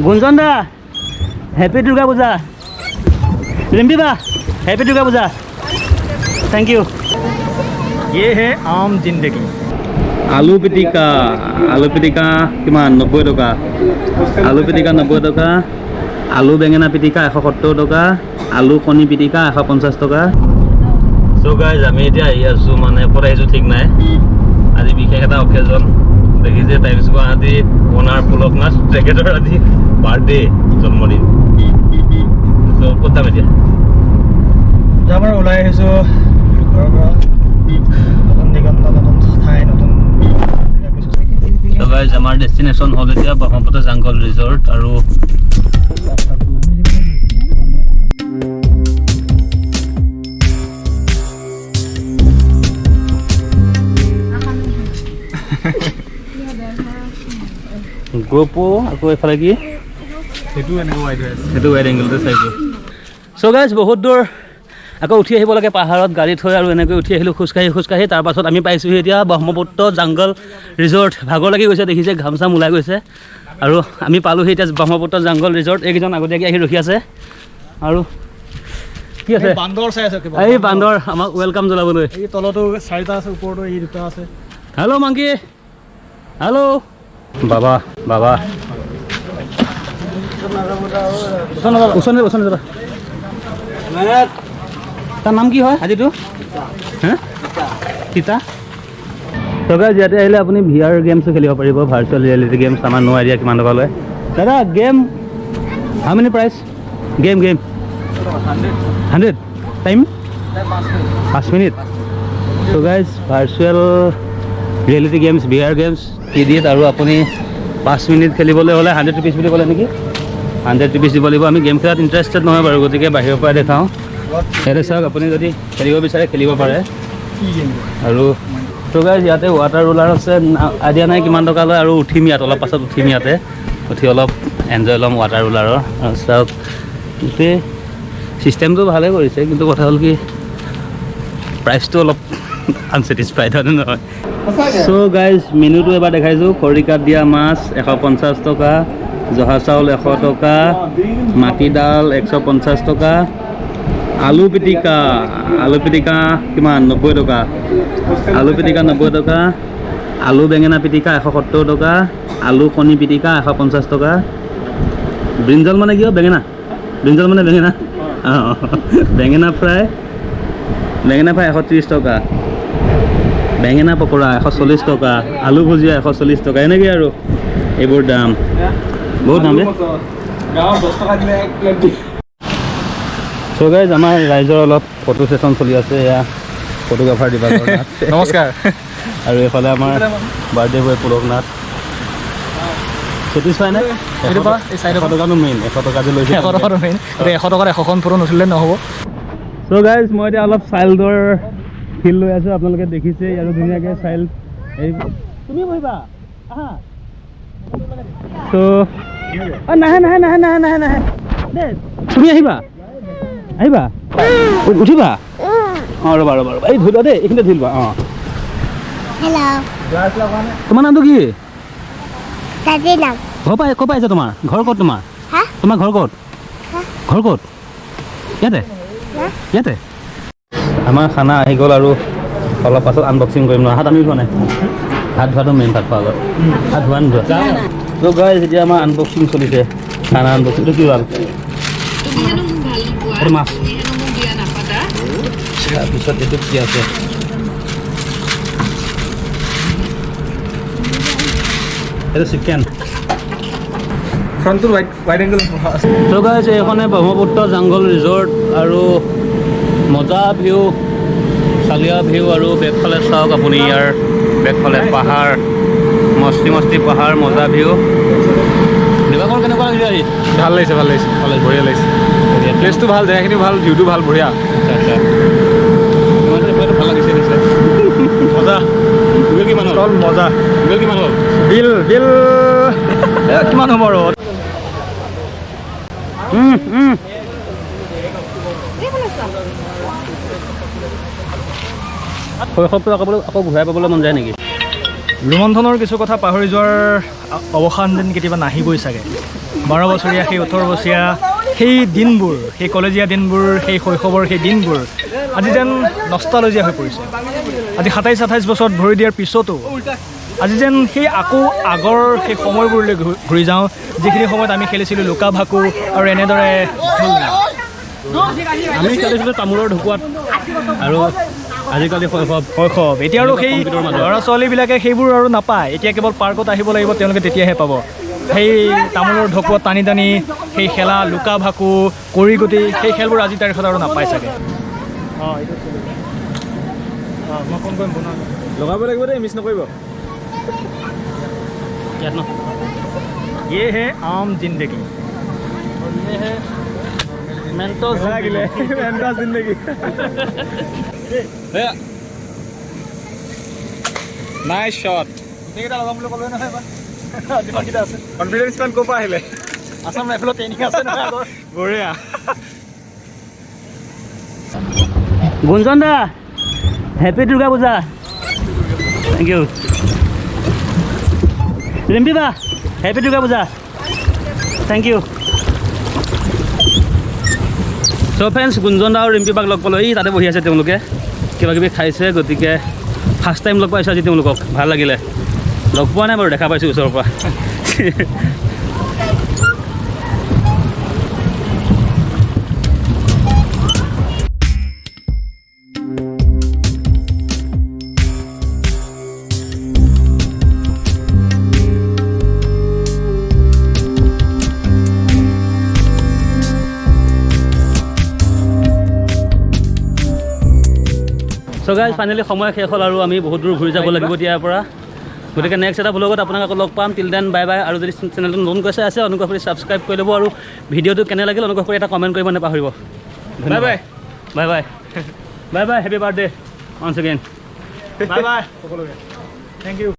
গুঞ্জন দা, happy Durga Puja. Rimpi বা, happy Durga Puja. Thank U. ये है आम जिंदगी। আলু পিটিকা, আলু পিটিকা কিমান? 90 টকা। আলু পিটিকা 90 টকা। আলু বেঙেনা পিটিকা 170 টকা। আলু কণী পিটিকা 150 টকা। চ' গাইজ, আমি এতিয়া আহি আছোঁ, মানে ক'ত আহিছোঁ ঠিক নাই। আজি বিশেষ এটা অকেজন দেখিছে, টাইমছ গুৱাহাটী অ'নাৰ পুলক নাথ, তেখেতৰ আজি বাৰ্থডে, জন্মদিন। চ' ক'ত যাম এতিয়া? যাম আৰু, ওলাই আহিছোঁ ঘৰৰ পৰা। নতুন দিগন্ত, নতুন ঠাই, নতুন জেগা কিছু। চ' গাইজ, আমাৰ ডেষ্টিনেশ্যন হ'ল এতিয়া ব্ৰহ্মপুত্ৰ জংগল ৰিজৰ্ট। আৰু গ্ৰুপো আকৌ এইফালে কি? সেইটো এনেকৈ ৱাইড হৈ আছে। সেইটো ৱাইড এংগলতে চাইছোঁ। চ' গাইজ, বহুত দূৰ আকৌ উঠি আহিব লাগে পাহাৰত গাড়ী থৈ, আৰু এনেকৈ উঠি আহিলোঁ খোজকাঢ়ি খোজকাঢ়ি। তাৰপাছত আমি পাইছোঁহি এতিয়া ব্ৰহ্মপুত্ৰ জংগল ৰিজৰ্ট। ভাগৰ লাগি গৈছে, দেখিছে ঘাম চাম ওলাই গৈছে। আৰু আমি পালোহি এতিয়া ব্ৰহ্মপুত্ৰ জংগল ৰিজৰ্ট। এইকেইজন আগতীয়াকৈ আহি ৰখি আছে। আৰু কি আছে? বান্দৰ চাই আছে কিবা। এই বান্দৰ আমাক welcome জনাবলৈ। এই তলতো চাৰিটা আছে, ওপৰতো এই দুটা আছে। হেল্ল' মাংকি, হেল্ল' বাবা, বাবা, ওচৰতে, ওচৰতে যাবা। তাৰ নাম কি হয় হাতীটো? হা, সীতা। টকা ইয়াতে আহিলে আপুনি ভি আৰ গেমছো খেলিব পাৰিব, ভাৰ্চুৱেল ৰিয়েলিটি গেমছ। আমাৰ নো আইডিয়া কিমান টকা লয়। দাদা, game how many price? Game 100, time 5 minute. So guys, virtual reality games, VR games 3Dত, আৰু আপুনি 5 মিনিট খেলিবলৈ হ'লে 100 ৰুপিজ বুলি ক'লে নেকি? 100 ৰুপিজ দিব লাগিব। আমি গেম খেলাত ইণ্টাৰেষ্টেড নহয় বাৰু, গতিকে বাহিৰৰ পৰাই দেখাওঁ। ইয়াতে চাওক, আপুনি যদি খেলিব বিচাৰে খেলিব পাৰে। কি গেম? আৰু ত' গাইজ, ইয়াতে ৱাটাৰ ৰোলাৰ আছে, আইডিয়া নাই কিমান টকা লয়। আৰু উঠিম ইয়াত অলপ পাছত, উঠিম ইয়াতে, উঠি অলপ এনজয় ল'ম ৱাটাৰ ৰোলাৰৰ। আৰু চাওক, গোটেই চিষ্টেমটো ভালেই কৰিছে, কিন্তু কথা হ'ল কি, প্ৰাইচটো অলপ আনছেটিছফাইড হয় নে নহয়? চ' গাইজ, মেনুটো এবাৰ দেখাইছোঁ। খৰিকাত দিয়া মাছ 150 টকা, জহা চাউল 100 টকা, মাটি দাল 150 টকা, আলু পিটিকা, আলু পিটিকা কিমান? 90 টকা। আলু পিটিকা 90 টকা। আলু বেঙেনা পিটিকা 170 টকা। আলু কণী পিটিকা 150 টকা। ব্ৰিঞ্জল মানে কি হয়? বেঙেনা। ব্ৰিঞ্জল মানে বেঙেনা। অঁ, বেঙেনা ফ্ৰাই, বেঙেনা ফ্ৰাই 130 টকা, বেঙেনা পকৰা 140 টকা, আলু ভুজিয়া 140 টকা, এনেকৈ। আৰু এইবোৰ দাম, বহুত দাম দেই। গাঁৱত 10 টকা দিলে এক প্লেট দিয়ে। চ' গাইজ, আমাৰ ৰাইজৰ অলপ ফটো ছেশ্যন চলি আছে। এয়া ফটোগ্ৰাফাৰ দিবাকৰ নাথ। নমস্কাৰ। আৰু এইফালে আমাৰ বাৰ্থডে বয় পুলক নাথ। ছেটিছফাই নে? এইটো পৰা, এই চাইডৰ 100 টকাটো মেইন, 100 টকা যে লৈছে। 100 টকাটো মেইন। 100 টকাত 100খন ফটো নুঠিলে নহ'ব। চ' গাইজ, মই এতিয়া অলপ চাইল্ডৰ ফিল লৈ আছোঁ। আপোনালোকে দেখিছে আৰু ধুনীয়াকৈ চাইল্ড। এই তুমি বহিবা, আহা। চ' নাহে, নাহে, নাহে, নাহে, নাহে, নাহে দেই। তুমি আহিবা, আহিবা, উঠিবা। অঁ, ৰ'বা, ৰ'বা, ৰ'বা। এই ধৰি লোৱা দেই, এইখিনিতে ধৰি লোৱা। অঁ। Hello. তোমাৰ নামটো কি? Tadinam. ঘৰ পাই ক'ৰ পৰা আহিছা? তোমাৰ ঘৰ ক'ত? তোমাৰ হা? তোমাৰ ঘৰ ক'ত? হা? ঘৰ ক'ত? ইয়াতে? হা? ইয়াতে। আমাৰ খানা আহি গ'ল আৰু অলপ পাছত আনবক্সিং কৰিম নহয়। হাত আমি ধোৱা নাই, হাত ধোৱাটো মেইন। ভাত খোৱা আগত হাত ধোৱা নোধোৱা? ত' গাইজ, এতিয়া আমাৰ আনবক্সিং চলিছে, খানা আনবক্সিং। এইটো কি হ'ল? এইটো মাছ। তাৰপিছত এইটো কি আছে? এইটো চিকেন। ফ্ৰণ্টটো ৱাইড এংগল। ত' গাইজ, এইখনে ব্ৰহ্মপুত্ৰ জংঘল ৰিজৰ্ট আৰু মজা ভিউ, চালিয়া ভিউ। আৰু বেকফালে চাওক আপুনি, ইয়াৰ বেকফালে পাহাৰ, মস্তি মস্তি পাহাৰ, মজা ভিউ। দিবাকৰ, কেনেকুৱা লাগিছে আজি? ভাল লাগিছে, ভাল লাগিছে। ভাল লাগিছে। বঢ়িয়া লাগিছে। প্লেচটো ভাল, জেগাখিনিও ভাল, ভিউটো ভাল, বঢ়িয়া। আচ্ছা আচ্ছা, তোমাৰতো এইফালেতো ভাল লাগিছে নিশ্চয়। মজা। বিল কিমান হ'ল? তল মজা। বিল কিমান হ'ল? বিল কিমান হ'ব আৰু? উম, উম। শৈশৱটো আকৌ ঘূৰাই পাবলৈ মন যায় নেকি? ৰোমন্থনৰ কিছু কথা পাহৰি যোৱাৰ অৱসান যেন কেতিয়াবা নাহিবই চাগে। 12 বছৰীয়া সেই 18 বছৰীয়া সেই দিনবোৰ, সেই কলেজীয়া দিনবোৰ, সেই শৈশৱৰ সেই দিনবোৰ আজি যেন নষ্টালজিয়া হৈ পৰিছে। আজি 27-28 বছৰত ভৰি দিয়াৰ পিছতো আজি যেন সেই আকৌ আগৰ সেই সময়বোৰলৈ ঘূৰি যাওঁ, যিখিনি সময়ত আমি খেলিছিলোঁ লুকা ভাকু আৰু এনেদৰে ঝুলনা। আমি খেলিছিলোঁ তামোলৰ ঢকুৱাত আৰু আজিকালি শৈশৱ শৈশৱ এতিয়া আৰু সেই ল'ৰা ছোৱালীবিলাকে সেইবোৰ আৰু নাপায়। এতিয়া কেৱল পাৰ্কত আহিব লাগিব তেওঁলোকে, তেতিয়াহে পাব সেই তামোলৰ ঢকুৱাত টানি টানি সেই খেলা লুকা ভাকু কৰিগুটি, সেই খেলবোৰ আজিৰ তাৰিখত আৰু নাপায় চাগে। অঁ, এইটো অঁ, মই ফোন কৰিম, বনাম লগাব লাগিব দেই, মিছ নকৰিব। ইয়াত ন ये है आम जिंदगी। লাগিলে জিন্দগী। Nice shot. গোটেইকেইটা লগাম বুলি ক'লোৱে নহয় এবাৰ। যিমানকেইটা আছে। কনফিডেন্স কিমান ক'ৰ পৰা আহিলে? আছাম ৰাইফেলত ট্ৰেইনিং আছে নহয় আগৰ। বঢ়িয়া। গুঞ্জন দা, happy Durga Puja. Thank you. Rimpi বা, happy Durga Puja. Thank you. So friends, Gunjan দা আৰু ৰিম্পী বাক লগ পালোঁ। এই তাতে বহি আছে তেওঁলোকে, কিবা কিবি খাইছে। গতিকে ফাৰ্ষ্ট টাইম লগ পাইছোঁ আজি তেওঁলোকক, ভাল লাগিলে। লগ পোৱা নাই বাৰু, দেখা পাইছোঁ ওচৰৰ পৰা। চ' গাইজ, ফাইনেলি সময় শেষ হ'ল আৰু আমি বহুত দূৰ ঘূৰি যাব লাগিব ইয়াৰ পৰা। গতিকে নেক্সট এটা ভ্লগত আপোনাক আকৌ লগ পাম। টিল then bye bye. আৰু যদি চেনেলটো নতুনকৈ চাই আছে, অনুগ্ৰহ কৰি ছাবস্ক্ৰাইব কৰি ল'ব আৰু ভিডিঅ'টো কেনে লাগিল অনুগ্ৰহ কৰি এটা কমেণ্ট কৰিব নাপাহৰিব। Bye bye. Bye bye. Bye bye. Happy birthday once again. Bye bye সকলোকে, thank U.